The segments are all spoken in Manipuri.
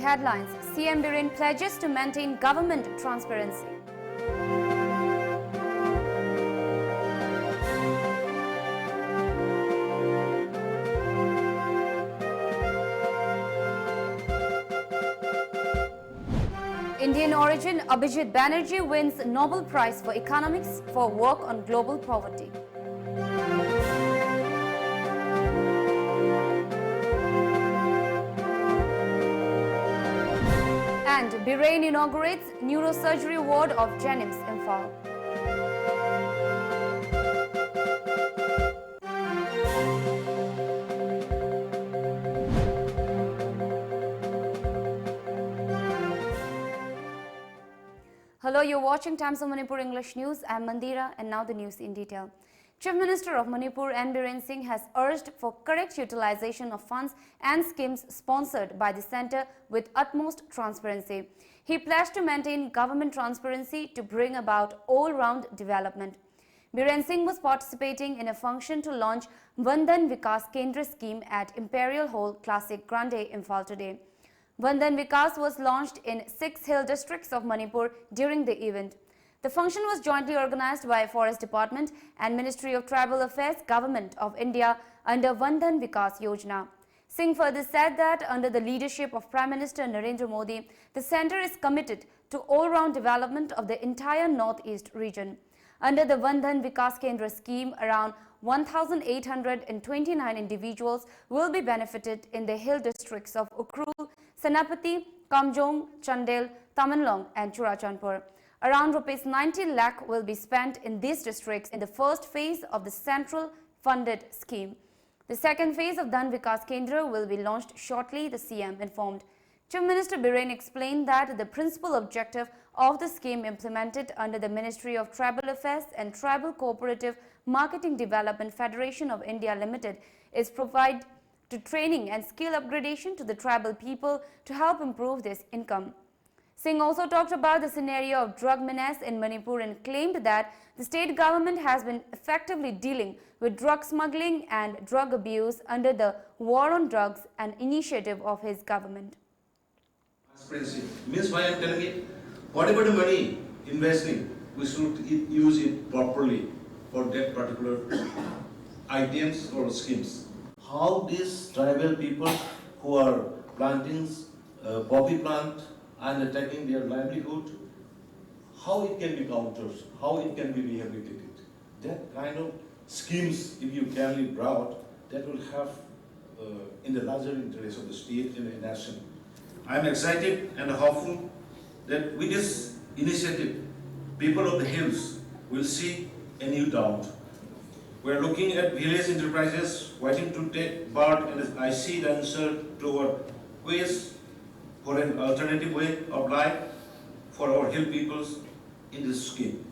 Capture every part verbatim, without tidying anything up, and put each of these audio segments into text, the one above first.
Headlines: C M Biren pledges to maintain government transparency. Indian origin Abhijit Banerjee wins Nobel Prize for Economics for work on global poverty. And Biren inaugurates neurosurgery ward of JNIMS Imphal. Hello, you're watching Times of Manipur English News. I'm Mandira, and now the news in detail. Chief Minister of Manipur N Biren Singh has urged for correct utilization of funds and schemes sponsored by the centre with utmost transparency. He pledged to maintain government transparency to bring about all-round development. Biren Singh was participating in a function to launch Van Dhan Vikas Kendra scheme at Imperial Hall, Classic Grande, Imphal today. Van Dhan Vikas was launched in six hill districts of Manipur during the event. The function was jointly organized by Forest Department and Ministry of Tribal Affairs, Government of India, under Van Dhan Vikas Yojana. Singh further said that under the leadership of Prime Minister Narendra Modi, the centre is committed to all-round development of the entire Northeast region. Under the Van Dhan Vikas Kendra scheme, around one thousand eight hundred and twenty-nine individuals will be benefited in the hill districts of Ukhrul, Senapati, Kamjong, Chandel, Tamenglong and Churachandpur. Around rupees ninety lakh will be spent in these districts in the first phase of the central funded scheme. The second phase of Dhan Vikas Kendra will be launched shortly, the C M informed. Chief Minister Biren explained that the principal objective of the scheme implemented under the Ministry of Tribal Affairs and Tribal Cooperative Marketing Development Federation of India Limited is provide to training and skill upgradation to the tribal people to help improve this income. Singh also talked about the scenario of drug menace in Manipur and claimed that the state government has been effectively dealing with drug smuggling and drug abuse under the War on Drugs, an initiative of his government. Transparency means why I'm telling it. Whatever the money investing, we should i- use it properly for that particular items or schemes. How these tribal people who are planting uh, poppy plant and attacking their livelihood, how it can be countered, how it can be rehabilitated. That kind of schemes, if you can be brought, that will have uh, in the larger interest of the state and the nation. I am excited and hopeful that with this initiative, people of the hills will see a new dawn. We are looking at village enterprises waiting to take part in the I C dancer toward quest for an alternative way of life for our hill peoples in this scheme.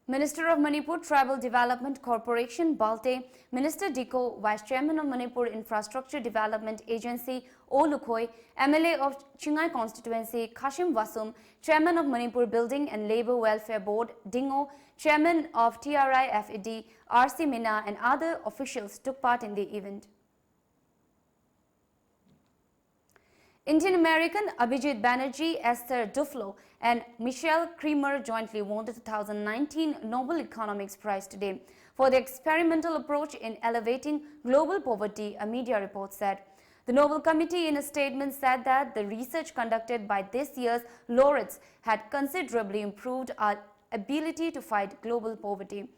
Minister of Manipur Tribal Development Corporation, Balte, Minister Diko, Vice Chairman of Manipur Infrastructure Development Agency, O Lukhoi, M L A of Chingai Constituency, Khashim Vasum, Chairman of Manipur Building and Labour Welfare Board, Dingo, Chairman of T R I F A D, R C Mina, and other officials took part in the event. Indian American Abhijit Banerjee, Esther Duflo, and Michelle Cremer jointly won the two thousand nineteen Nobel Economics Prize today for the experimental approach in elevating global poverty, a media report said. The Nobel Committee, in a statement, said that the research conducted by this year's laureates had considerably improved our ability to fight global poverty.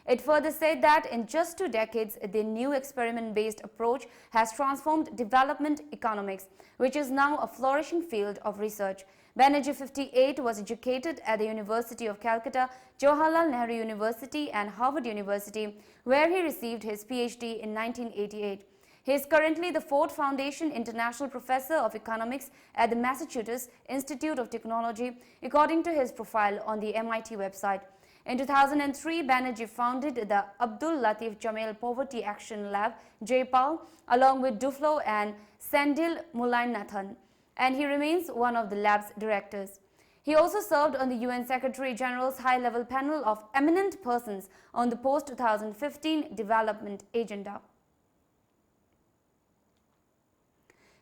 It further said that in just two decades, the new experiment based approach has transformed development economics, which is now a flourishing field of research. Banerjee, fifty-eight, was educated at the University of Calcutta, Jawaharlal Nehru University, and Harvard University, where he received his PhD in nineteen eighty-eight. He is currently the Ford Foundation International Professor of Economics at the Massachusetts Institute of Technology, according to his profile on the M I T website. In two thousand three, Banerjee founded the Abdul Latif Jameel Poverty Action Lab, JPAL, along with Duflo and Sendil Mullainathan, and he remains one of the lab's directors. He also served on the U N Secretary General's high-level panel of eminent persons on the post-two thousand fifteen development agenda.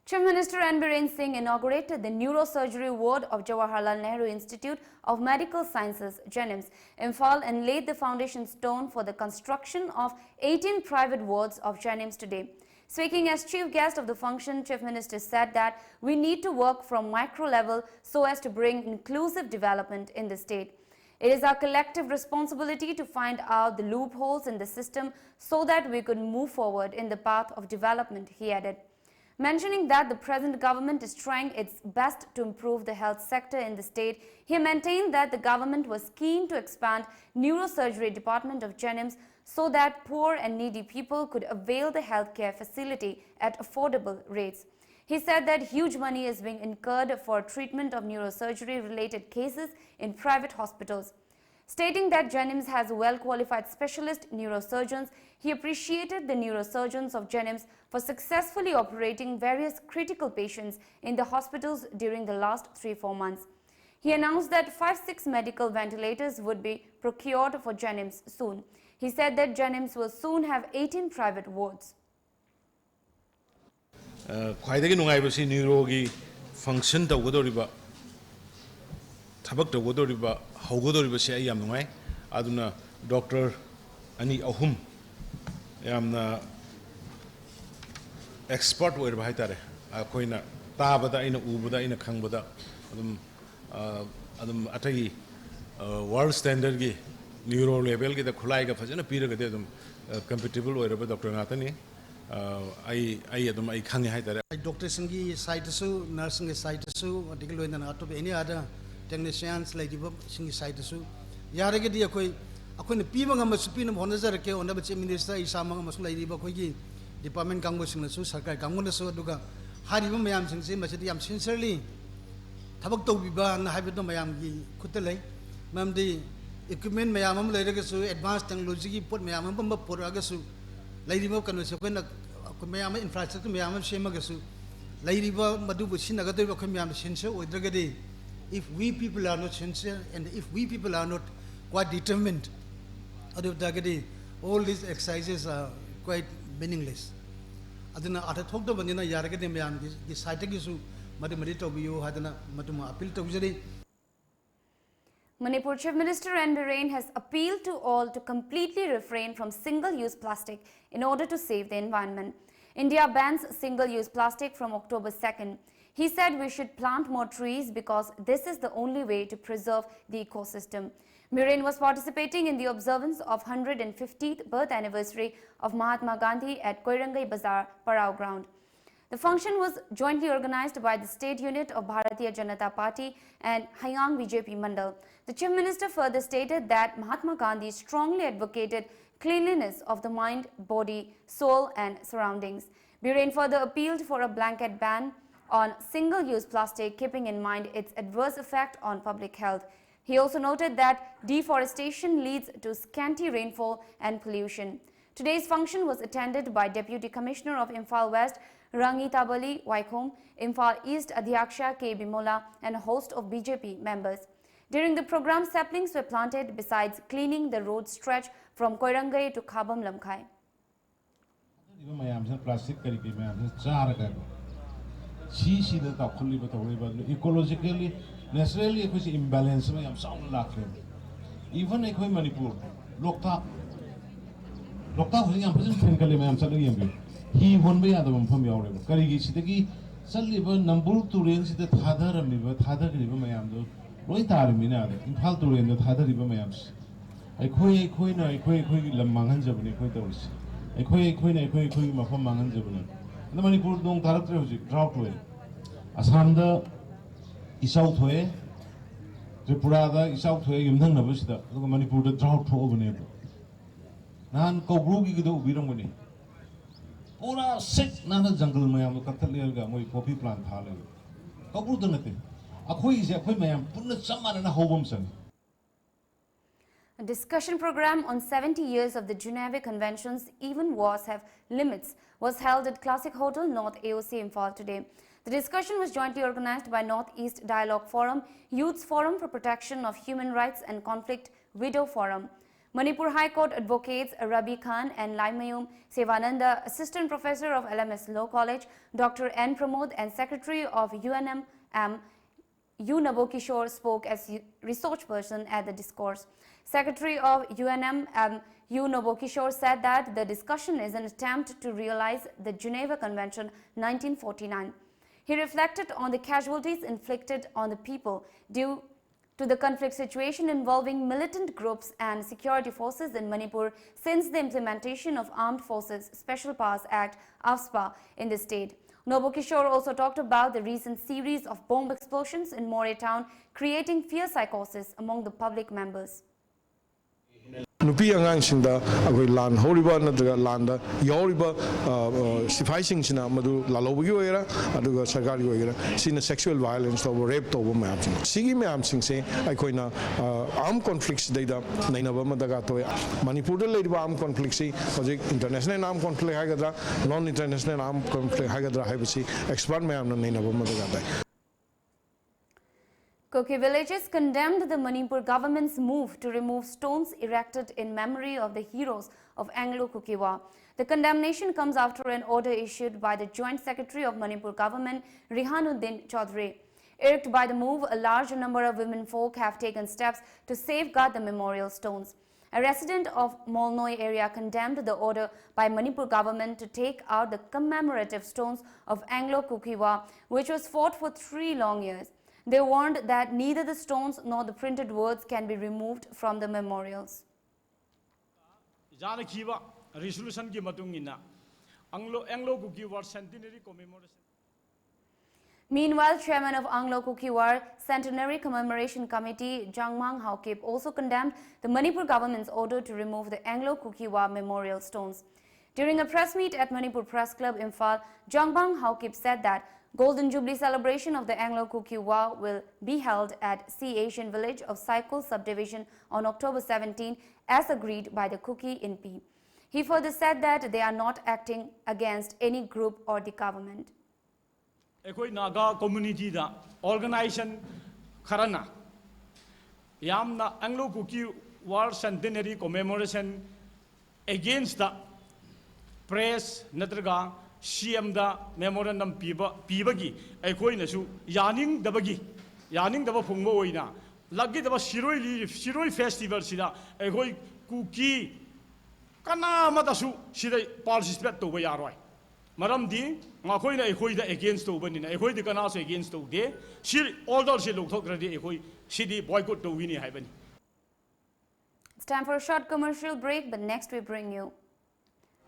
Chief Minister N Biren Singh inaugurated the neurosurgery ward of Jawaharlal Nehru Institute of Medical Sciences, JNIMS, Imphal, and laid the foundation stone for the construction of eighteen private wards of JNIMS today. Speaking as chief guest of the function, Chief Minister said that we need to work from micro level so as to bring inclusive development in the state. It is our collective responsibility to find out the loopholes in the system so that we could move forward in the path of development, he added. Mentioning that the present government is trying its best to improve the health sector in the state, he maintained that the government was keen to expand neurosurgery department of JNIMS so that poor and needy people could avail the healthcare facility at affordable rates. He said that huge money is being incurred for treatment of neurosurgery related cases in private hospitals. Stating that JNIMS has well qualified specialist neurosurgeons, he appreciated the neurosurgeons of JNIMS for successfully operating various critical patients in the hospitals during the last three four months. He announced that five six medical ventilators would be procured for JNIMS soon. He said that JNIMS will soon have eighteen private wards. ꯈ꯭ꯋꯥꯏꯗꯒꯤ ꯅꯨꯡꯉꯥꯏꯕꯁꯤ ꯅ꯭ꯌꯨꯔꯣꯒꯤ ꯐꯪꯁꯟ ꯇꯧꯒꯗꯧꯔꯤꯕ, ꯊꯕꯛ ꯇꯧꯒꯗꯧꯔꯤꯕ, ꯍꯧꯒꯗꯧꯔꯤꯕꯁꯤ ꯑꯩ ꯌꯥꯝ ꯅꯨꯡꯉꯥꯏ꯫ ꯑꯗꯨꯅ ꯗꯣꯛꯇꯔ ꯑꯅꯤ ꯑꯍꯨꯝ ꯌꯥꯝꯅ ꯑꯦꯛꯁꯄꯔꯠ ꯑꯣꯏꯔꯕ ꯍꯥꯏꯇꯥꯔꯦ꯫ ꯑꯩꯈꯣꯏꯅ ꯇꯥꯕꯗ, ꯑꯩꯅ ꯎꯕꯗ, ꯑꯩꯅ ꯈꯪꯕꯗ ꯑꯗꯨꯝ ꯑꯗꯨꯝ ꯑꯇꯩ ꯋꯥꯔꯜ ꯁ꯭ꯇꯦꯟꯗꯔꯠꯀꯤ ꯅ꯭ꯌꯨꯔꯣ ꯂꯦꯚꯦꯜꯒꯤꯗ ꯈꯨꯠꯂꯥꯏꯒ ꯐꯖꯅ ꯄꯤꯔꯒꯗꯤ ꯑꯗꯨꯝ ꯀꯝꯄꯤꯇꯤꯕꯜ ꯑꯣꯏꯔꯕ ꯗꯣꯛꯇꯔ ꯉꯥꯛꯇꯅꯤ꯫ ꯑꯩ ꯑꯩ ꯑꯗꯨꯝ ꯑꯩ ꯈꯪꯉꯦ ꯍꯥꯏꯇꯥꯔꯦ꯫ ꯗꯣꯛꯇꯔꯁꯤꯡꯒꯤ ꯁꯥꯏꯠꯇꯁꯨ, ꯅꯔꯁꯁꯤꯡꯒꯤ ꯁꯥꯏꯠꯇꯁꯨ, ꯑꯗꯒꯤ ꯂꯣꯏꯅꯅ ꯑꯇꯣꯞꯄ ꯑꯦꯅꯤ ꯑꯗꯔ ꯇꯦꯛꯅꯤꯁꯤꯌꯥꯟꯁ ꯂꯩꯔꯤꯕꯁꯤꯡꯒꯤ ꯁꯥꯏꯠꯇꯁꯨ ꯌꯥꯔꯒꯗꯤ ꯑꯩꯈꯣꯏ ꯑꯩꯈꯣꯏꯅ ꯄꯤꯕ ꯉꯝꯕꯁꯨ ꯄꯤꯅꯕ ꯍꯣꯠꯅꯖꯔꯛꯀꯦ꯫ ꯑꯣꯅꯔꯦꯕꯜ ꯆꯤꯐ ꯃꯤꯅꯤꯁꯇꯔ, ꯑꯩ ꯏꯁꯥꯃꯛ ꯑꯃꯁꯨꯡ ꯂꯩꯔꯤꯕ ꯑꯩꯈꯣꯏꯒꯤ ꯗꯤꯄꯥꯔꯠꯃꯦꯟ ꯀꯥꯡꯕꯨꯁꯤꯡꯅꯁꯨ, ꯁꯔꯀꯥꯔ ꯀꯥꯡꯕꯨꯅꯁꯨ, ꯑꯗꯨꯒ ꯍꯥꯏꯔꯤꯕ ꯃꯌꯥꯝꯁꯤꯡꯁꯤ ꯃꯁꯤꯗ ꯌꯥꯝ ꯁꯤꯟꯁꯤꯌꯔꯂꯤ ꯊꯕꯛ ꯇꯧꯕꯤꯕꯅ ꯍꯥꯏꯕꯗꯣ ꯃꯌꯥꯝꯒꯤ ꯈꯨꯠꯇ ꯂꯩ꯫ ꯃꯔꯝꯗꯤ ꯏꯀ꯭ꯋꯤꯞꯃꯦꯟ ꯃꯌꯥꯝ ꯑꯃ ꯂꯩꯔꯒꯁꯨ, ꯑꯦꯗꯚꯥꯟꯁ ꯇꯦꯛꯅꯣꯂꯣꯖꯤꯒꯤ ꯄꯣꯠ ꯃꯌꯥꯝ ꯑꯃ ꯄꯨꯔꯛꯑꯒꯁꯨ, ꯂꯩꯔꯤꯕ ꯀꯩꯅꯣꯁꯦ ꯑꯩꯈꯣꯏꯅ ꯑꯩꯈꯣꯏ ꯃꯌꯥꯝ ꯑꯃ ꯏꯟꯐ꯭ꯔꯥꯁ꯭ꯇ꯭ꯔꯛꯆꯔ ꯃꯌꯥꯝ ꯑꯃ ꯁꯦꯝꯃꯒꯁꯨ, ꯂꯩꯔꯤꯕ ꯃꯗꯨꯕꯨ ꯁꯤꯖꯤꯟꯅꯒꯗꯧꯔꯤꯕ ꯑꯩꯈꯣꯏ ꯃꯌꯥꯝꯅ sincere ꯑꯣꯏꯗ꯭ꯔꯒꯗꯤ, if we people are not sincere and if we people are not quite determined, ꯑꯗꯨ ꯑꯣꯏ ꯇꯥꯔꯒꯗꯤ all these exercises are quite meaningless. ꯑꯗꯨꯅ ꯑꯥꯔꯊ ꯊꯣꯛꯇꯕꯅꯤꯅ ꯌꯥꯔꯒꯗꯤ ꯃꯌꯥꯝꯒꯤ ꯁꯥꯏꯠꯇꯒꯤꯁꯨ ꯃꯗꯨꯃꯗꯤ ꯇꯧꯕꯤꯌꯨ ꯍꯥꯏꯗꯅ ꯃꯗꯨꯃ ꯑꯄꯤꯜ ꯇꯧꯖꯔꯤ꯫ Manipur Chief Minister N Biren has appealed to all to completely refrain from single-use plastic in order to save the environment. India bans single-use plastic from October second. He said we should plant more trees because this is the only way to preserve the ecosystem. Biren was participating in the observance of hundred and fiftieth birth anniversary of Mahatma Gandhi at Koirengei Bazar, Parao ground. The function was jointly organized by the state unit of Bharatiya Janata Party and Hayang B J P Mandal. The Chief Minister further stated that Mahatma Gandhi strongly advocated cleanliness of the mind, body, soul, and surroundings. Biren further appealed for a blanket ban on single-use plastic, keeping in mind its adverse effect on public health. He also noted that deforestation leads to scanty rainfall and pollution. Today's function was attended by Deputy Commissioner of Imphal West, Rangitabali Waikhom, Imphal East Adhyaksha K Bimola, and a host of B J P members. During the program, saplings were planted besides cleaning the road stretch from Koirengei to Khabam Lamkhai. ꯊꯥꯗꯔꯤꯕ ꯃꯌꯥꯝꯁꯤꯅ ꯄ꯭ꯂꯥꯁꯇꯤꯛ ꯀꯔꯤ ꯀꯔꯤ ꯃꯌꯥꯝꯁꯤꯅ ꯆꯥꯔꯒ ꯁꯤꯁꯤꯗ ꯆꯥꯎꯈꯠꯂꯤꯕ ꯇꯧꯔꯤꯕ ꯑꯗꯨꯅ ꯏꯀꯣꯂꯣꯖꯤꯀꯦꯜꯂꯤ ꯅꯦꯆꯔꯦꯜꯂꯤ ꯑꯩꯈꯣꯏꯁꯦ ꯏꯝꯕꯦꯂꯦꯟꯁ ꯑꯃ ꯌꯥꯝ ꯆꯥꯎꯅ ꯂꯥꯛꯈ꯭ꯔꯦꯕ꯫ ꯏꯚꯟ ꯑꯩꯈꯣꯏ ꯃꯅꯤꯄꯨꯔ ꯂꯣꯛꯇꯥꯛ ꯂꯣꯛꯇꯥꯛ ꯍꯧꯖꯤꯛ ꯌꯥꯝ ꯐꯖꯅ ꯊꯦꯡꯒꯠꯂꯦ ꯃꯌꯥꯝ ꯆꯠꯂꯒ ꯌꯦꯡꯕꯤꯌꯨ꯫ ꯍꯤ ꯍꯣꯟꯕ ꯌꯥꯗꯕ ꯃꯐꯝ ꯌꯥꯎꯔꯦꯕ꯫ ꯀꯔꯤꯒꯤ? ꯁꯤꯗꯒꯤ ꯆꯠꯂꯤꯕ ꯅꯝꯕꯨꯜ ꯇꯨꯔꯦꯜꯁꯤꯗ ꯊꯥꯗꯔꯝꯃꯤꯕ ꯊꯥꯗꯈ꯭ꯔꯤꯕ ꯃꯌꯥꯝꯗꯣ ꯂꯣꯏ ꯇꯥꯔꯤꯃꯤꯅ ꯑꯗ ꯏꯝꯐꯥꯜ ꯇꯨꯔꯦꯜꯗ ꯊꯥꯗꯔꯤꯕ ꯃꯌꯥꯝꯁꯦ꯫ ꯑꯩꯈꯣꯏ ꯑꯩꯈꯣꯏꯅ ꯑꯩꯈꯣꯏ ꯑꯩꯈꯣꯏꯒꯤ ꯂꯝ ꯃꯥꯡꯍꯟꯖꯕꯅꯤ ꯑꯩꯈꯣꯏ ꯇꯧꯔꯤꯁꯦ꯫ ꯑꯩꯈꯣꯏ ꯑꯩꯈꯣꯏꯅ ꯑꯩꯈꯣꯏ ꯑꯩꯈꯣꯏꯒꯤ ꯃꯐꯝ ꯃꯥꯡꯍꯟꯖꯕꯅꯦ꯫ ꯑꯗ ꯃꯅꯤꯄꯨꯔ ꯅꯣꯡ ꯇꯥꯔꯛꯇ꯭ꯔꯦ ꯍꯧꯖꯤꯛ, ꯗ꯭ꯔꯥꯎꯠ ꯑꯣꯏꯔꯦ꯫ ꯑꯁꯥꯝꯗ ꯏꯆꯥꯎ ꯊꯣꯛꯑꯦ, ꯇ꯭ꯔꯤꯄꯨꯔꯥꯗ ꯏꯆꯥꯎ ꯊꯣꯛꯑꯦ ꯌꯨꯝꯊꯪꯅꯕꯁꯤꯗ, ꯑꯗꯨꯒ ꯃꯅꯤꯄꯨꯔꯗ ꯗ꯭ꯔꯥꯎꯠ ꯊꯣꯛꯑꯕꯅꯦꯕ꯫ ꯅꯍꯥꯟ ꯀꯧꯕ꯭ꯔꯨꯒꯤꯗꯣ ꯎꯕꯤꯔꯝꯒꯅꯤ꯫ ꯄꯨꯔꯥ ꯁꯤꯛ ꯅꯥꯟꯅ ꯖꯪꯒꯜ ꯃꯌꯥꯝꯗꯣ ꯀꯛꯊꯠꯂꯦꯔꯒ ꯃꯣꯏ ꯄꯣꯄꯤ ꯄ꯭ꯂꯥꯟ ꯊꯥ ꯂꯩꯕ꯫ ꯀꯧꯕ꯭ꯔꯨꯗ ꯅꯠꯇꯦ, ꯑꯩꯈꯣꯏꯒꯤꯁꯦ ꯑꯩꯈꯣꯏ ꯃꯌꯥꯝ ꯄꯨꯟꯅ ꯆꯞ ꯃꯥꯟꯅꯅ ꯍꯧꯕ ꯑꯃ ꯆꯪꯉꯤ꯫ A discussion program on seventy years of the Geneva Conventions, Even Wars Have Limits, was held at Classic Hotel, North A O C, Imphal today. The discussion was jointly organized by Northeast Dialogue Forum, Youths Forum for Protection of Human Rights and Conflict Widow Forum. Manipur High Court advocates Rabi Khan and Laimayum Sevananda, Assistant Professor of L M S Law College, Doctor N Pramod, and Secretary of U N M M, U Nabokishore, spoke as resource person at the discourse. Secretary of U N M M, U Nabokishore, said that the discussion is an attempt to realize the Geneva Convention nineteen forty-nine. He reflected on the casualties inflicted on the people due to the conflict situation involving militant groups and security forces in Manipur since the implementation of Armed Forces Special Powers Act, AFSPA, in the state. Nobokishore also talked about the recent series of bomb explosions in Moreh town, creating fear psychosis among the public members. ꯅꯨꯄꯤ ꯑꯉꯥꯡꯁꯤꯡꯗ ꯑꯩꯈꯣꯏ ꯂꯥꯟ ꯍꯧꯔꯤꯕ ꯅꯠꯇ꯭ꯔꯒ ꯂꯥꯟꯗ ꯌꯥꯎꯔꯤꯕ ꯁꯤꯐꯥꯏꯁꯤꯡꯁꯤꯅ ꯃꯗꯨ ꯂꯥꯜꯍꯧꯕꯒꯤ ꯑꯣꯏꯒꯦꯔꯥ ꯑꯗꯨꯒ ꯁꯔꯀꯥꯔꯒꯤ ꯑꯣꯏꯒꯦꯔꯥ ꯁꯤꯅ ꯁꯦꯛꯁꯨꯋꯦꯜ ꯚꯥꯏꯑꯣꯂꯦꯟꯁ ꯇꯧꯕ ꯔꯦꯞ ꯇꯧꯕ ꯃꯌꯥꯝꯁꯤꯡ ꯁꯤꯒꯤ ꯃꯌꯥꯝꯁꯤꯡꯁꯦ ꯑꯩꯈꯣꯏꯅ ꯑꯥꯔꯝ ꯀꯣꯟꯐ꯭ꯂꯤꯛꯁꯤꯗꯩꯗ ꯅꯩꯅꯕ ꯑꯃ ꯗꯔꯀꯥꯔ ꯇꯧꯋꯦ꯫ ꯃꯅꯤꯄꯨꯔꯗ ꯂꯩꯔꯤꯕ ꯑꯥꯔꯝ ꯀꯣꯟꯐ꯭ꯂꯤꯛꯁꯤ ꯍꯧꯖꯤꯛ ꯏꯟꯇꯔꯅꯦꯁꯅꯦꯜ ꯑꯥꯔꯝ ꯀꯣꯟꯐ꯭ꯂꯤꯛ ꯍꯥꯏꯒꯗ꯭ꯔꯥ ꯅꯣꯟ ꯏꯟꯇꯔꯅꯦꯁꯅꯦꯜ ꯑꯥꯔꯝ ꯀꯣꯟꯐ꯭ꯂꯤꯛ ꯍꯥꯏꯒꯗ꯭ꯔꯥ ꯍꯥꯏꯕꯁꯤ ꯑꯦꯛꯁꯄꯥꯔꯠ ꯃꯌꯥꯝꯅ ꯅꯩꯅꯕ ꯑꯃ ꯗꯔꯀꯥꯔ ꯇꯥꯏ꯫ Kuki villages condemned the Manipur government's move to remove stones erected in memory of the heroes of Anglo-Kuki War. The condemnation comes after an order issued by the Joint Secretary of Manipur government, Rihanuddin Chaudhary. Irked by the move, a large number of women folk have taken steps to safeguard the memorial stones. A resident of Molnoi area condemned the order by Manipur government to take out the commemorative stones of Anglo-Kuki War, which was fought for three long years. They warned that neither the stones nor the printed words can be removed from the memorials. ꯌꯥꯅꯈꯤꯕ ꯔꯤꯖꯣꯂꯨꯁꯟꯒꯤ ꯃꯇꯨꯡ ꯏꯟꯅ Anglo Anglo Kuki war centenary commemoration Meanwhile, chairman of Anglo-Kuki War Centenary Commemoration Committee, Jangmang Haokip, also condemned the Manipur government's order to remove the Anglo-Kuki War memorial stones. During a press meet at Manipur Press Club, Imphal, Jangmang Haokip said that Golden Jubilee celebration of the Anglo-Kuki War will be held at C Asian village of Saikul subdivision on October seventeen, as agreed by the Kuki Inpi. He further said that they are not acting against any group or the government. ꯑꯩꯈꯣꯏ ꯅꯥꯒꯥ ꯀꯝꯃ꯭ꯌꯨꯅꯤꯇꯤꯗ ꯑꯣꯔꯒꯅꯥꯏꯖꯦꯁꯟ ꯈꯔꯅ ꯌꯥꯝꯅ ꯑꯦꯡꯂꯣ ꯀꯨꯀꯤ War Centenary Commemoration against ꯗ ꯄ꯭ꯔꯦꯁ ꯅꯠꯇ꯭ꯔꯒ ꯁꯤ ꯑꯦꯝꯗ ꯃꯦꯃꯣꯔꯦꯟꯗꯝ ꯄꯤꯕ ꯄꯤꯕꯒꯤ ꯑꯩꯈꯣꯏꯅꯁꯨ ꯌꯥꯅꯤꯡꯗꯕꯒꯤ ꯌꯥꯅꯤꯡꯗꯕ ꯐꯣꯡꯕ ꯑꯣꯏꯅ ꯂꯥꯛꯀꯗꯕ ꯁꯤꯔꯣꯏ ꯂꯤ ꯁꯤꯔꯣꯏ ꯐꯦꯁꯇꯤꯚꯦꯜꯁꯤꯗ ꯑꯩꯈꯣꯏ ꯀꯨꯀꯤ ꯀꯅꯥ ꯑꯃꯠꯇꯁꯨ ꯁꯤꯗ ꯄꯥꯔꯇꯤꯁꯤꯄꯦꯠ ꯇꯧꯕ ꯌꯥꯔꯣꯏ꯫ ꯃꯔꯝꯗꯤ ꯃꯈꯣꯏꯅ ꯑꯩꯈꯣꯏꯗ ꯑꯦꯒꯦꯟꯁ ꯇꯧꯕꯅꯤꯅ ꯑꯩꯈꯣꯏꯗꯤ ꯀꯅꯥꯁꯨ ꯑꯦꯒꯦꯟꯁ ꯇꯧꯗꯦ꯫ ꯁꯤ ꯑꯣꯔꯗꯔꯁꯤ ꯂꯧꯊꯣꯛꯇ꯭ꯔꯗꯤ ꯑꯩꯈꯣꯏ ꯁꯤꯗꯤ ꯕꯣꯏꯀꯣꯠ ꯇꯧꯒꯅꯤ ꯍꯥꯏꯕꯅꯤ꯫ It's time for a short commercial break, but next we bring you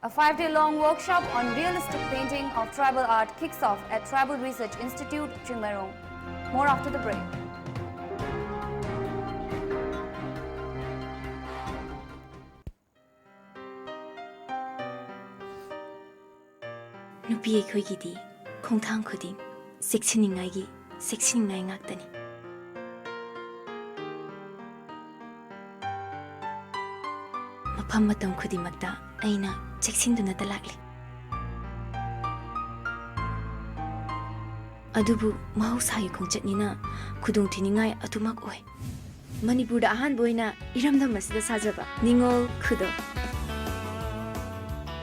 a five-day long workshop on realistic painting of tribal art kicks off at Tribal Research Institute, Chingmeirong. More after the break. ꯅꯨꯄꯤ ꯑꯩꯈꯣꯏꯒꯤꯗꯤ ꯈꯣꯡꯊꯥꯡ ꯈꯨꯗꯤꯡ ꯆꯦꯛꯁꯤꯟꯅꯤꯡꯉꯥꯏꯒꯤ ꯆꯦꯛꯁꯤꯟꯅꯤꯡꯉꯥꯏ ꯉꯥꯛꯇꯅꯤ꯫ ꯃꯐꯝ ꯃꯇꯝ ꯈꯨꯗꯤꯡꯃꯛꯇ ꯑꯩꯅ ꯆꯦꯛꯁꯤꯟꯗꯨꯅꯇ ꯂꯥꯛꯂꯤ꯫ ꯑꯗꯨꯕꯨ ꯃꯍꯧꯁꯥꯒꯤ ꯈꯣꯡꯆꯠꯅꯤꯅ ꯈꯨꯗꯣꯡꯊꯤꯅꯤꯡꯉꯥꯏ ꯑꯗꯨꯃꯛ ꯑꯣꯏ꯫ ꯃꯅꯤꯄꯨꯔꯗ ꯑꯍꯥꯟꯕ ꯑꯣꯏꯅ ꯏꯔꯝꯗꯝ ꯑꯁꯤꯗ ꯁꯥꯖꯕ ꯅꯤꯉꯣꯜ ꯈꯨꯗꯣꯜ꯫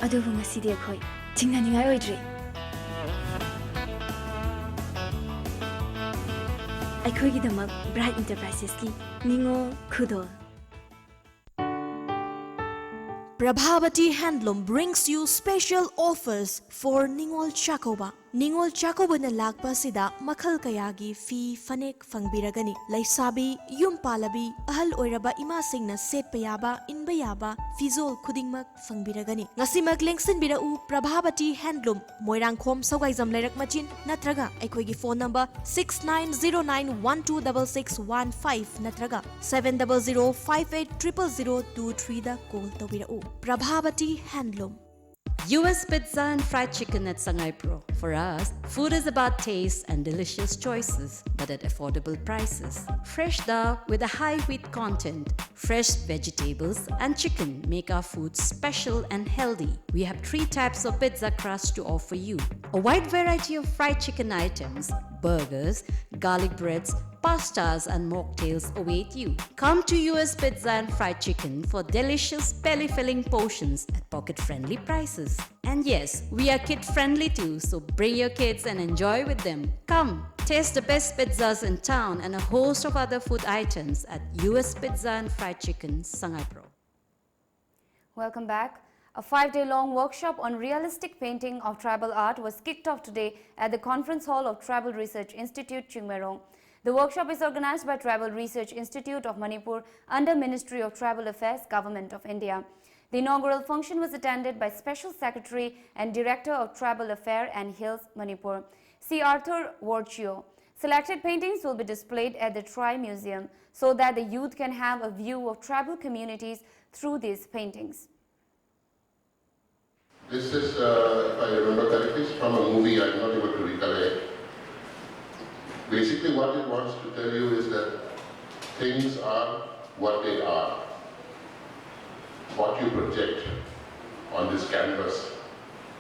ꯑꯗꯨꯕꯨ ꯉꯁꯤꯗꯤ ꯑꯩꯈꯣꯏ ꯆꯤꯡꯅꯅꯤꯡꯉꯥꯏ ꯑꯣꯏꯗ꯭ꯔꯦ꯫ ꯑꯩꯈꯣꯏꯒꯤꯗꯃꯛ ꯕ꯭ꯔꯥꯏꯠ ꯏꯟꯇꯔꯄ꯭ꯔꯥꯏꯁꯦꯁꯀꯤ ꯅꯤꯉꯣꯜ ꯈꯨꯗꯣꯜ꯫ Prabhavati Handloom brings you special offers for Ningol Chakouba. ꯅꯤꯉꯣꯜ ꯆꯥꯛꯀꯧꯕꯅ ꯂꯥꯛꯄ ꯑꯁꯤꯗ ꯃꯈꯜ ꯀꯌꯥꯒꯤ ꯐꯤ ꯐꯅꯦꯛ ꯐꯪꯕꯤꯔꯒꯅꯤ꯫ ꯂꯩꯁꯥꯕꯤ, ꯌꯨꯝ ꯄꯥꯜꯂꯕꯤ, ꯑꯍꯜ ꯑꯣꯏꯔꯕ ꯏꯃꯥꯁꯤꯡꯅ ꯁꯦꯠꯄ ꯌꯥꯕ, ꯏꯟꯕ ꯌꯥꯕ ꯐꯤꯖꯣꯜ ꯈꯨꯗꯤꯡꯃꯛ ꯐꯪꯕꯤꯔꯒꯅꯤ꯫ ꯉꯁꯤꯃꯛ ꯂꯦꯡꯁꯤꯟꯕꯤꯔꯛꯎ Prabhavati Handloom, ꯃꯣꯏꯔꯥꯡꯈꯣꯝ ꯁꯧꯒꯥꯏꯖꯝ ꯂꯩꯔꯛ ꯃꯆꯤꯟ ꯅꯠꯇ꯭ꯔꯒ ꯑꯩꯈꯣꯏꯒꯤ phone number six nine zero nine one two double six one five ꯅꯠꯇ꯭ꯔꯒ seven double zero five eight triple zero two three ꯗ call ꯇꯧꯕꯤꯔꯛꯎ꯫ Prabhavati Handloom. U S Pizza and Fried Chicken at Sangaipro. For us, food is about taste and delicious choices, but at affordable prices. Fresh dal with a high wheat content, fresh vegetables, and chicken make our food special and healthy. We have three types of pizza crust to offer you. A wide variety of fried chicken items, burgers, garlic breads, pastas, and mocktails await you. Come to U S Pizza and Fried Chicken for delicious, belly filling portions at pocket friendly prices. And yes, we are kid friendly too, so bring your kids and enjoy with them. Come, taste the best pizzas in town and a host of other food items at U S Pizza and Fried Chicken, Sangaipro. Welcome back. A five-day long workshop on realistic painting of tribal art was kicked off today at the conference hall of Tribal Research Institute, Chingmeirong. The workshop is organized by Tribal Research Institute of Manipur under Ministry of Tribal Affairs, Government of India. The inaugural function was attended by Special Secretary and Director of Tribal Affairs and Hills, Manipur, C. Arthur Worchio. Selected paintings will be displayed at the Tri Museum so that the youth can have a view of tribal communities through these paintings. This is, uh, if I remember correctly, it's from a movie, I'm not able to recollect. Basically, what it wants to tell you is that things are what they are. What you project on this canvas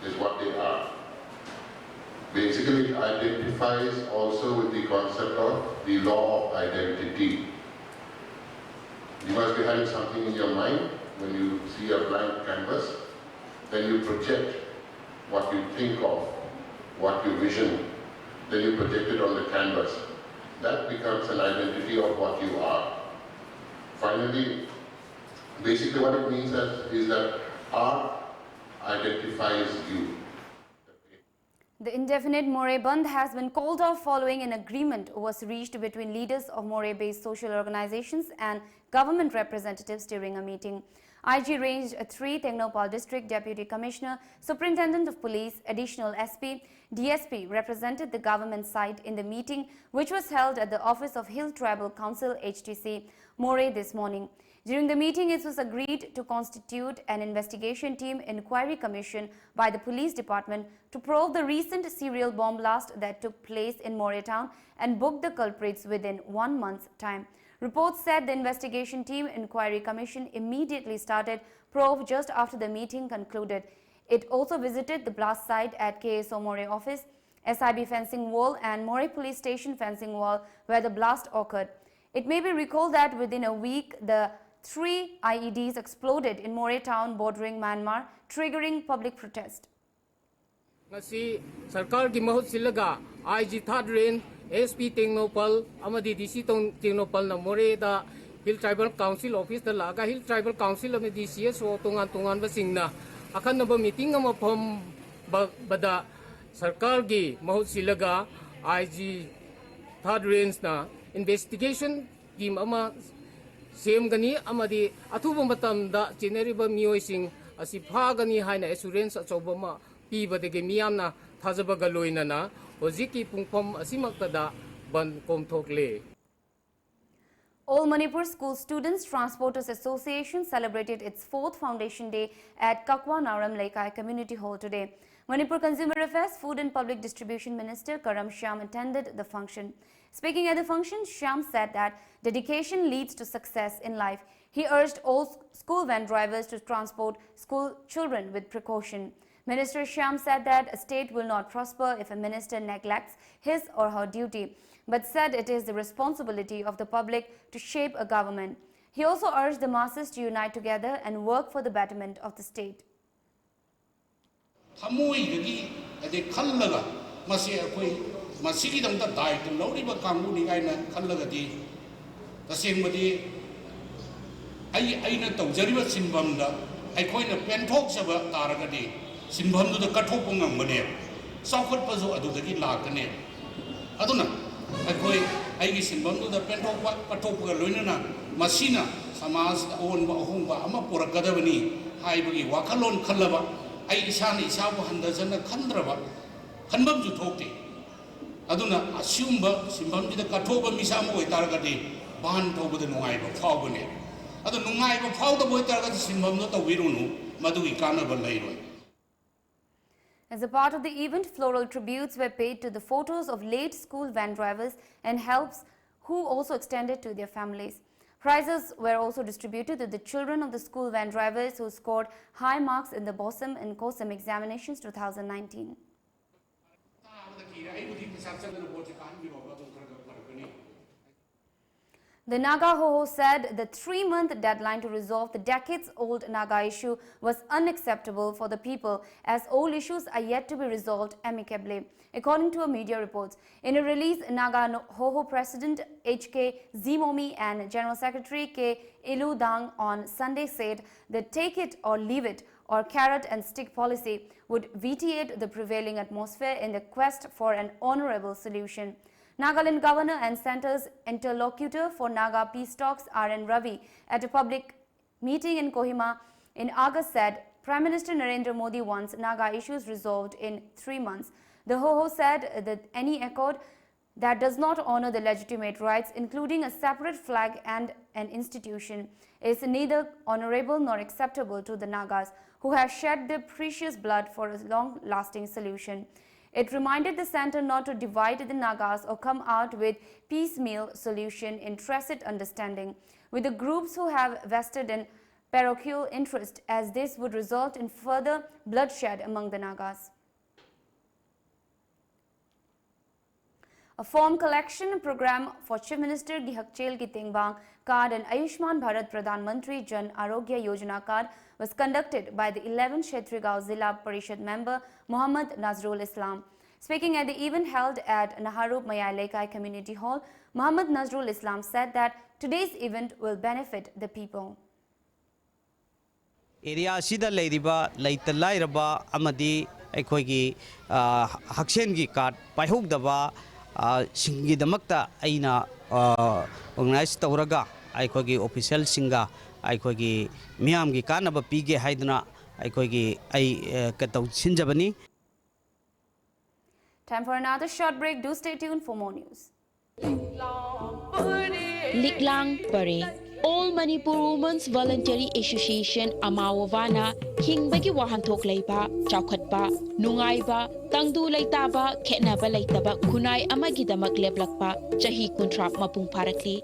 is what they are. Basically, it identifies also with the concept of the law of identity. You must be having something in your mind when you see a blank canvas, then you project what you think of, what you vision, then you project it on the canvas. That becomes an identity of what you are. Finally, basically what it means is, is that art identifies you. The indefinite Moreh Bandh has been called off following an agreement was reached between leaders of Moreh-based social organizations and government representatives during a meeting. I G Range three, Tengnoupal District, Deputy Commissioner, Superintendent of Police, Additional S P, D S P represented the government side in the meeting, which was held at the office of Hill Tribal Council, H T C, Moreh this morning. During the meeting, it was agreed to constitute an investigation team inquiry commission by the police department to probe the recent serial bomb blast that took place in Moreh town and book the culprits within one month's time. Reports said the investigation team inquiry commission immediately started probe just after the meeting concluded. It also visited the blast site at K S O Moreh office. S I B fencing wall and Moreh Police Station fencing wall where the blast occurred. It may be recalled that within a week, the three I E Ds exploded in Moreh town bordering Myanmar, triggering public protest. ꯉꯁꯤ ꯁꯔꯀꯥꯔꯒꯤ ꯃꯍꯨꯠ ꯁꯤꯜꯂꯒ ꯑꯥꯏ ꯖꯤ ꯊꯥꯔꯠ ꯔꯦꯟꯖ, ꯑꯦꯁ ꯄꯤ ꯇꯦꯡꯅꯧꯄꯜ ꯑꯃꯗꯤ ꯗꯤ ꯁꯤ ꯇꯦꯡꯅꯧꯄꯜꯅ ꯃꯣꯔꯦꯗ ꯍꯤꯜ ꯇ꯭ꯔꯥꯏꯕꯦꯜ ꯀꯥꯎꯟꯁꯤꯜ ꯑꯣꯐꯤꯁꯇ ꯂꯥꯛꯑꯒ ꯍꯤꯜ ꯇ꯭ꯔꯥꯏꯕꯦꯜ ꯀꯥꯎꯟꯁꯤꯜ ꯑꯃꯗꯤ ꯁꯤ ꯑꯦꯁ ꯑꯣ ꯇꯣꯉꯥꯟ ꯇꯣꯉꯥꯟꯕꯁꯤꯡꯅ ꯑꯈꯟꯅꯕ ꯃꯤꯇꯤꯡ ꯑꯃ ꯐꯝꯕꯗ ꯁꯔꯀꯥꯔꯒꯤ ꯃꯍꯨꯠ ꯁꯤꯜꯂꯒ ꯑꯥꯏ ꯖꯤ ꯊꯥꯔꯠ ꯔꯦꯟꯖꯅ ꯏꯟꯚꯦꯁꯇꯤꯒꯦꯁꯟ ꯇꯤꯝ ꯑꯃ ꯁꯦꯝꯒꯅꯤ ꯑꯃꯗꯤ ꯑꯊꯨꯕ ꯃꯇꯝꯗ ꯆꯦꯟꯅꯔꯤꯕ ꯃꯤꯑꯣꯏꯁꯤꯡ ꯑꯁꯤ ꯐꯥꯒꯅꯤ ꯍꯥꯏꯅ ꯑꯦꯁꯨꯔꯦꯟꯁ ꯑꯆꯧꯕ ꯑꯃ ꯄꯤꯕꯗꯒꯤ ꯃꯤꯌꯥꯝꯅ ꯊꯥꯖꯕꯒ ꯂꯣꯏꯅꯅ ꯍꯧꯖꯤꯛꯀꯤ ꯄꯨꯡꯐꯝ ꯑꯁꯤꯃꯛꯇꯗ ꯕꯟ ꯀꯣꯝꯊꯣꯛꯂꯦ꯫ All Manipur School Students Transporters Association celebrated its fourth Foundation Day at Kakwa Naram Leikai Community Hall today. Manipur Consumer Affairs, Food and Public Distribution Minister Karam Shyam attended the function. Speaking at the function, Shyam said that dedication leads to success in life. He urged all s- school van drivers to transport school children with precaution. Minister Shyam said that a state will not prosper if a minister neglects his or her duty, but said it is the responsibility of the public to shape a government. He also urged the masses to unite together and work for the betterment of the state. ꯊꯃꯣꯏꯗꯒꯤ ꯍꯥꯏꯗꯤ ꯈꯜꯂꯒ ꯃꯁꯤ ꯑꯩꯈꯣꯏ ꯃꯁꯤꯒꯤꯗꯃꯛꯇ ꯗꯥꯏꯇ ꯂꯧꯔꯤꯕ ꯀꯥꯡꯕꯨꯅꯤ ꯀꯥꯏꯅ ꯈꯜꯂꯒꯗꯤ ꯇꯁꯦꯡꯕꯗꯤ ꯑꯩ ꯑꯩꯅ ꯇꯧꯖꯔꯤꯕ ꯁꯤꯟꯐꯝꯗ ꯑꯩꯈꯣꯏꯅ ꯄꯦꯟꯊꯣꯛꯆꯕ ꯇꯥꯔꯒꯗꯤ ꯁꯤꯟꯐꯝꯗꯨꯗ ꯀꯠꯊꯣꯛꯄ ꯉꯝꯒꯅꯦꯕ꯫ ꯆꯥꯎꯈꯠꯄꯁꯨ ꯑꯗꯨꯗꯒꯤ ꯂꯥꯛꯀꯅꯦꯕ꯫ ꯑꯗꯨꯅ ꯑꯩꯈꯣꯏ ꯑꯩꯒꯤ ꯁꯤꯟꯐꯝꯗꯨꯗ ꯄꯦꯟꯊꯣꯛꯄ ꯀꯠꯊꯣꯛꯄꯒ ꯂꯣꯏꯅꯅ ꯃꯁꯤꯅ ꯁꯃꯥꯖꯇ ꯑꯑꯣꯟꯕ ꯑꯍꯣꯡꯕ ꯑꯃ ꯄꯨꯔꯛꯀꯗꯕꯅꯤ ꯍꯥꯏꯕꯒꯤ ꯋꯥꯈꯜꯂꯣꯟ ꯈꯜꯂꯕ, ꯑꯩ ꯏꯁꯥꯅ ꯏꯁꯥꯕꯨ ꯍꯟꯊꯖꯅ ꯈꯟꯗ꯭ꯔꯕ, ꯈꯟꯐꯝꯁꯨ ꯊꯣꯛꯇꯦ꯫ ꯑꯗꯨꯅ ꯑꯁꯤꯒꯨꯝꯕ ꯁꯤꯟꯐꯝꯁꯤꯗ ꯀꯠꯊꯣꯛꯄ ꯃꯤꯁꯛ ꯑꯃ ꯑꯣꯏꯇꯥꯔꯒꯗꯤ ꯚꯥꯟ ꯊꯧꯕꯗ ꯅꯨꯡꯉꯥꯏꯕ ꯐꯥꯎꯕꯅꯦ꯫ ꯑꯗꯣ ꯅꯨꯡꯉꯥꯏꯕ ꯐꯥꯎꯗꯕ ꯑꯣꯏꯇꯥꯔꯒꯗꯤ ꯁꯤꯟꯐꯝꯗꯣ ꯇꯧꯕꯤꯔꯨꯅꯨ, ꯃꯗꯨꯒꯤ ꯀꯥꯟꯅꯕ ꯂꯩꯔꯣꯏ꯫ As a part of the event, floral tributes were paid to the photos of late school van drivers and helps who also extended to their families. Prizes were also distributed to the children of the school van drivers who scored high marks in the BOSEM and COSEM examinations two thousand nineteen. ꯑꯩꯕꯨꯗꯤ ꯄꯩꯁꯥ ꯆꯪꯗꯅ ꯚꯣꯠꯁꯦ ꯀꯥꯍꯟꯕꯤꯔꯣꯕ, ꯑꯗꯨꯝ ꯈꯔ ꯈꯔ ꯐꯔꯛꯀꯅꯤ꯫ The Naga Hoho said the three-month deadline to resolve the decades-old Naga issue was unacceptable for the people, as all issues are yet to be resolved amicably, according to a media report. In a release, Naga No- Hoho President H K Zimomi and General Secretary K Iludang on Sunday said the "take it or leave it" or "carrot and stick" policy would vitiate the prevailing atmosphere in the quest for an honorable solution. Nagaland Governor and Centre's interlocutor for Naga peace talks, R N Ravi, at a public meeting in Kohima in August, said Prime Minister Narendra Modi wants Naga issues resolved in three months. The Hoho said that any accord that does not honor the legitimate rights, including a separate flag and an institution, is neither honorable nor acceptable to the Nagas, who have shed their precious blood for a long lasting solution. It reminded the Centre not to divide the Nagas or come out with piecemeal solution in tacit understanding with the groups who have vested in parochial interest, as this would result in further bloodshed among the Nagas. A form collection program for Chief Minister Gihakchel Gitengbang card and Ayushman Bharat Pradhan Mantri Jan Arogya Yojana card was conducted by the eleventh Kshetrigao Zilla Parishad member Muhammad Nazrul Islam. Speaking at the event held at Naharup Mayai Leikai Community Hall, Muhammad Nazrul Islam said that today's event will benefit the people. Area ꯑꯁꯤꯗ ꯂꯩꯔꯤꯕ ꯂꯩꯇ ꯂꯥꯏꯔꯕ ꯑꯃꯗꯤ ꯑꯩꯈꯣꯏꯒꯤ ꯍꯛꯁꯦꯜꯒꯤ ꯀꯥꯔꯗ ꯄꯥꯏꯍꯧꯗꯕ ꯁꯤꯡꯒꯤꯗꯃꯛꯇ ꯑꯩꯅ ꯑꯣꯔꯒꯅꯥꯏꯖ ꯇꯧꯔꯒ ꯑꯩꯈꯣꯏꯒꯤ ꯑꯣꯐꯤꯁꯦꯜꯁꯤꯡꯒ ꯑꯩꯈꯣꯏꯒꯤ ꯃꯤꯌꯥꯝꯒꯤ ꯀꯥꯟꯅꯕ ꯄꯤꯒꯦ ꯍꯥꯏꯗꯨꯅ ꯑꯩꯈꯣꯏꯒꯤ ꯑꯩ ꯇꯧꯁꯤꯟꯖꯕꯅꯤ꯫ Time for another short break. Do stay tuned for more news. ꯂꯤꯛꯂꯥꯡ ꯄꯔꯦꯡ꯫ All Manipur Women's Voluntary Association ꯑꯃꯥꯋꯣꯕꯥꯅ ꯍꯤꯡꯕꯒꯤ ꯋꯥꯍꯟꯊꯣꯛ ꯂꯩꯕ, ꯆꯥꯎꯈꯠꯄ, ꯅꯨꯡꯉꯥꯏꯕ, ꯇꯪꯗꯨ ꯂꯩꯇꯥꯕ, ꯈꯦꯠꯅꯕ ꯂꯩꯇꯕ ꯈꯨꯟꯅꯥꯏ ꯑꯃꯒꯤꯗꯃꯛ ꯂꯦꯞꯂꯛꯄ ꯆꯍꯤ ꯀꯨꯟꯊ꯭ꯔꯥ ꯃꯄꯨꯡ ꯐꯥꯔꯛꯂꯤ꯫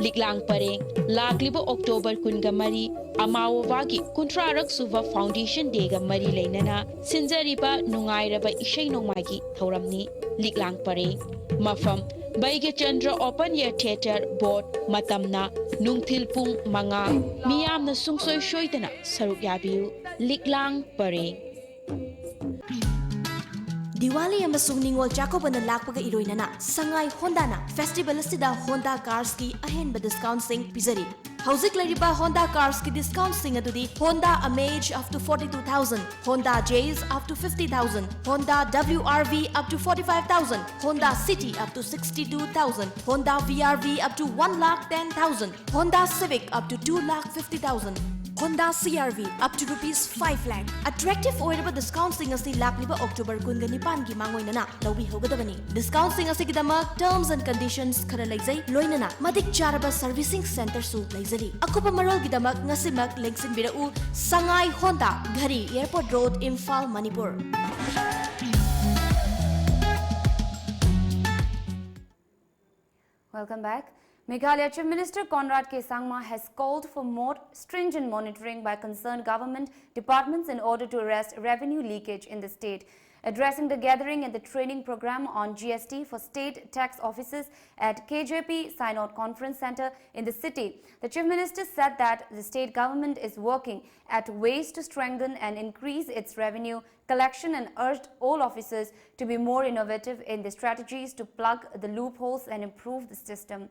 ꯂꯤꯛꯂꯥꯡ ꯄꯔꯦꯡ, ꯂꯥꯛꯂꯤꯕ ꯑꯣꯛꯇꯣꯕꯔ ꯀꯨꯟꯒ ꯃꯔꯤ, ꯑꯃꯥꯑꯣꯕꯥꯒꯤ ꯀꯨꯟꯊ꯭ꯔꯥꯔꯛ ꯁꯨꯕ ꯐꯥꯎꯟꯗꯦꯁꯟ ꯗꯦꯒ ꯃꯔꯤ ꯂꯩꯅꯅ ꯁꯤꯟꯖꯔꯤꯕ ꯅꯨꯡꯉꯥꯏꯔꯕ ꯏꯁꯩ ꯅꯣꯡꯃꯥꯏꯒꯤ ꯊꯧꯔꯝꯅꯤ꯫ ꯂꯤꯛꯂꯥꯡ ꯄꯔꯦꯡ꯫ ꯃꯐꯝ: ꯕꯩꯒ꯭ꯌꯆꯟꯗ꯭ꯔ ꯑꯣꯄꯟ ꯑꯦꯌꯔ ꯊꯤꯌꯦꯇꯔ ꯕꯣꯠ꯫ ꯃꯇꯝꯅ ꯅꯨꯡꯊꯤꯜ ꯄꯨꯡ ꯃꯉꯥ꯫ ꯃꯤꯌꯥꯝꯅ ꯁꯨꯡꯁꯣꯏ ꯁꯣꯏꯗꯅ ꯁꯔꯨꯛ ꯌꯥꯕꯤꯌꯨ꯫ ꯂꯤꯛꯂꯥꯡ ꯄꯔꯦꯡ꯫ ꯗꯤꯋꯥꯂꯤ ꯑꯃꯁꯨꯡ ꯅꯤꯉꯣꯜ ꯆꯥꯛꯀꯧꯕꯅ ꯂꯥꯛꯄꯒ ꯏꯔꯣꯏꯅꯅ ꯁꯉꯥꯏ ꯍꯣꯟꯗꯥꯅ ꯐꯦꯁꯇꯤꯚꯦꯜ ꯑꯁꯤꯗ ꯍꯣꯟꯗꯥ ꯀꯥꯔꯁꯀꯤ ꯑꯍꯦꯟꯕ ꯗꯤꯁꯀꯥꯎꯟꯁꯤꯡ ꯄꯤꯖꯔꯤ꯫ ꯍꯧꯖꯤꯛ ꯂꯩꯔꯤꯕ ꯍꯣꯟꯗꯥ ꯀꯥꯔꯁꯀꯤ ꯗꯤꯁꯀꯥꯎꯟꯁꯤꯡ ꯑꯗꯨꯗꯤ: Honda Amaze up to forty-two thousand, Honda Jazz up to fifty thousand, Honda W R V up to forty-five thousand, Honda City up to sixty-two thousand, Honda V R V up to one lakh ten thousand, Honda Civic up to two lakh fifty thousand, Honda C R V up to rupees five lakh꯫ Attractive ꯑꯣꯏꯔꯕ ꯗꯤꯁꯀꯥꯎꯟꯁꯤꯡ ꯑꯁꯤ ꯂꯥꯛꯂꯤꯕ ꯑꯣꯛꯇꯣꯕꯔ ꯀꯨꯟꯒ ꯅꯤꯄꯥꯟꯒꯤ ꯃꯥꯡꯑꯣꯏꯅꯅ ꯂꯧꯕꯤꯍꯧꯒꯗꯕꯅꯤ꯫ ꯗꯤꯁꯀꯥꯎꯟꯁꯤꯡ ꯑꯁꯤꯒꯤꯗꯃꯛ terms and conditions ꯈꯔ ꯂꯩꯖꯩ, ꯂꯣꯏꯅꯅ ꯃꯇꯤꯛ ꯆꯥꯔꯕ ꯁꯔꯚꯤꯁꯤꯡ ꯁꯦꯟꯇꯔꯁꯨ ꯂꯩꯖꯔꯤ꯫ ꯑꯀꯨꯞꯄ ꯃꯔꯣꯜꯒꯤꯗꯃꯛ ꯉꯁꯤꯃꯛ ꯂꯦꯡꯁꯤꯟꯕꯤꯔꯛꯎ꯫ ꯁꯉꯥꯏ ꯍꯣꯟꯗꯥ, ꯘꯔꯤ, airport road, Imphal, Manipur. Welcome back. Meghalaya Chief Minister Conrad K Sangma has called for more stringent monitoring by concerned government departments in order to arrest revenue leakage in the state. Addressing the gathering at the training program on G S T for state tax officers at K J P Synod Conference Centre in the city, the Chief Minister said that the state government is working at ways to strengthen and increase its revenue collection and urged all officers to be more innovative in their strategies to plug the loopholes and improve the system.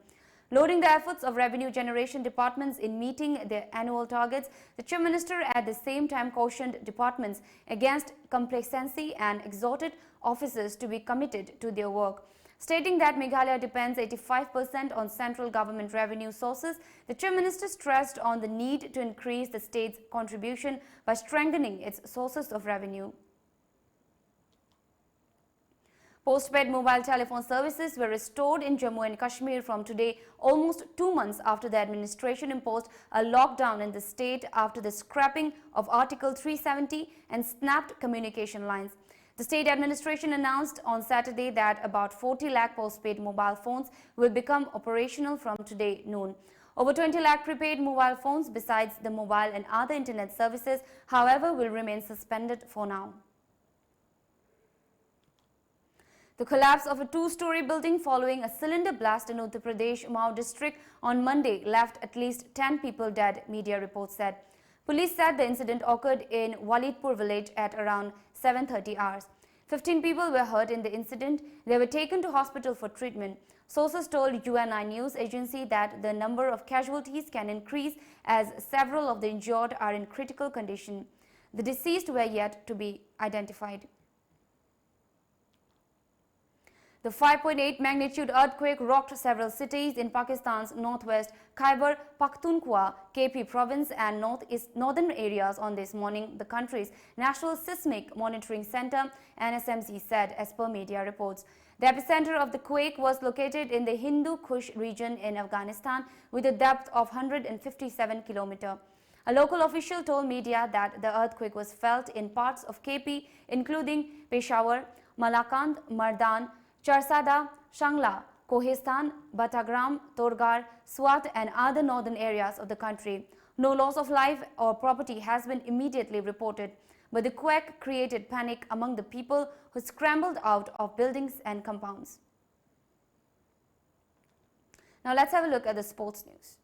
Lauding the efforts of revenue generation departments in meeting their annual targets, the Chief Minister at the same time cautioned departments against complacency and exhorted officers to be committed to their work. Stating that Meghalaya depends eighty-five percent on central government revenue sources, the Chief Minister stressed on the need to increase the state's contribution by strengthening its sources of revenue. Postpaid mobile telephone services were restored in Jammu and Kashmir from today, almost two months after the administration imposed a lockdown in the state after the scrapping of Article three seventy and snapped communication lines. The state administration announced on Saturday that about forty lakh postpaid mobile phones will become operational from today noon. Over twenty lakh prepaid mobile phones, besides the mobile and other internet services, however, will remain suspended for now. The collapse of a two-story building following a cylinder blast in Uttar Pradesh Mhow district on Monday left at least ten people dead, media reports said. Police said the incident occurred in Walidpur village at around seven thirty hours. Fifteen people were hurt in the incident. They were taken to hospital for treatment. Sources told U N I news agency that the number of casualties can increase as several of the injured are in critical condition. The deceased were yet to be identified. The five point eight magnitude earthquake rocked several cities in Pakistan's northwest Khyber Pakhtunkhwa, K P province, and northeast northern areas on this morning, the country's National Seismic Monitoring Center, N S M C, said, as per media reports. The epicenter of the quake was located in the Hindu Kush region in Afghanistan, with a depth of one hundred fifty-seven kilometer. A local official told media that the earthquake was felt in parts of K P, including Peshawar, Malakand, Mardan, Charsada, Shangla, Kohistan, Batagram, Torgar, Swat, and other northern areas of the country. No loss of life or property has been immediately reported, but the quake created panic among the people, who scrambled out of buildings and compounds. Now let's have a look at the sports news.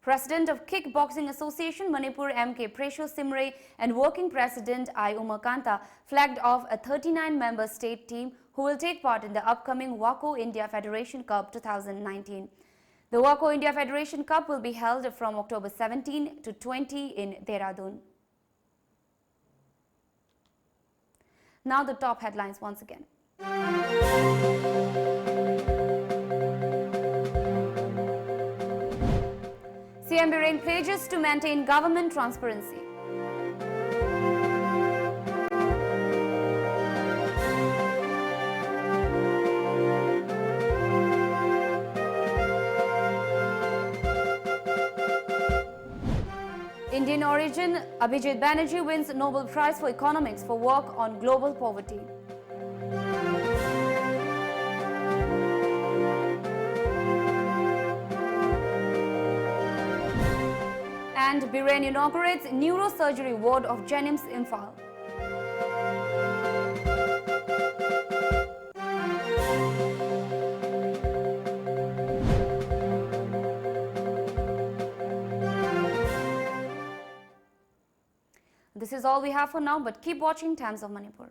President of Kickboxing Association Manipur, M K Presho Simre, and Working President I Umakanta flagged off a thirty-nine member state team who will take part in the upcoming WACO India Federation Cup two thousand nineteen. The WACO India Federation Cup will be held from October seventeen to twenty in Dehradun. Now the top headlines once again. C M Biren pledges to maintain government transparency. Origin, Abhijit Banerjee wins Nobel Prize for Economics for work on global poverty. And Biren inaugurates neurosurgery ward of JNIMS Imphal. This is all we have for now, but keep watching Times of Manipur.